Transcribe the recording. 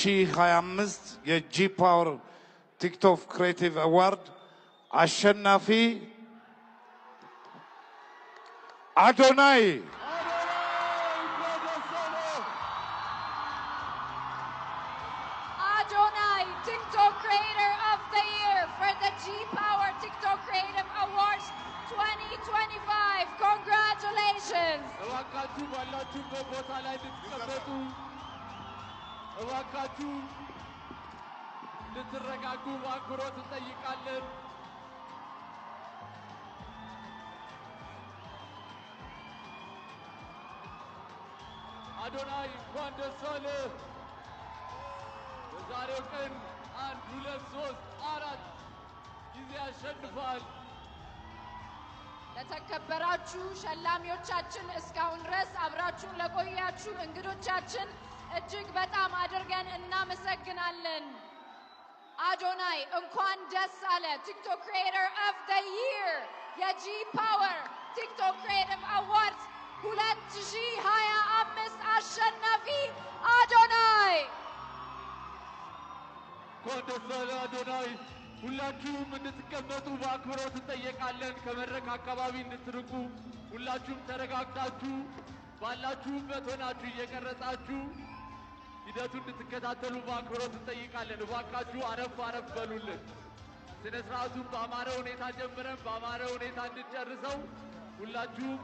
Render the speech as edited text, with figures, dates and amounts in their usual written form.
2025 የ G Power TikTok Creative Award አሸናፊ አዶናይ። አዶናይ እንኳን ደስ አለህ። Adonai, TikTok Creator of the Year for the G Power TikTok Creative Awards 2025. Congratulations! እባካችሁ ባላችሁበት ቦታ ላይ እንድትቀመጡ፣ እባካችሁ እንድትረጋጉ በአክብሮት እንጠይቃለን። አዶናይ እንኳን ደስ አለህ። በዛሬው ቀን 1፣ 2፣ 3፣ 4 ጊዜ አሸንፏል። ለተከበራችሁ ሸላሚዎቻችን፣ እስካሁን ድረስ አብራችሁን ለቆያችሁ እንግዶቻችን እጅግ በጣም አድርገን እናመሰግናለን። አዶናይ እንኳን ደስ አለህ። TikTok Creator of the Year የ G Power TikTok Creative Awards 2025 አሸናፊ አዶናይ። እንኳን ደስ አለህ አዶናይ። ሁላችሁም እንድትቀመጡ በአክብሮት እንጠየቃለን። ከመድረክ አካባቢ እንድትርቁ፣ ሁላችሁም ተረጋግታችሁ ባላችሁበት ሆናችሁ እየቀረጻችሁ ሂደቱን እንድትከታተሉ በአክብሮት እንጠይቃለን። እባካችሁ አረፍ አረፍ በሉልን። ስነ ስርዓቱን በአማረ ሁኔታ ጀምረን በአማረ ሁኔታ እንድንጨርሰው ሁላችሁም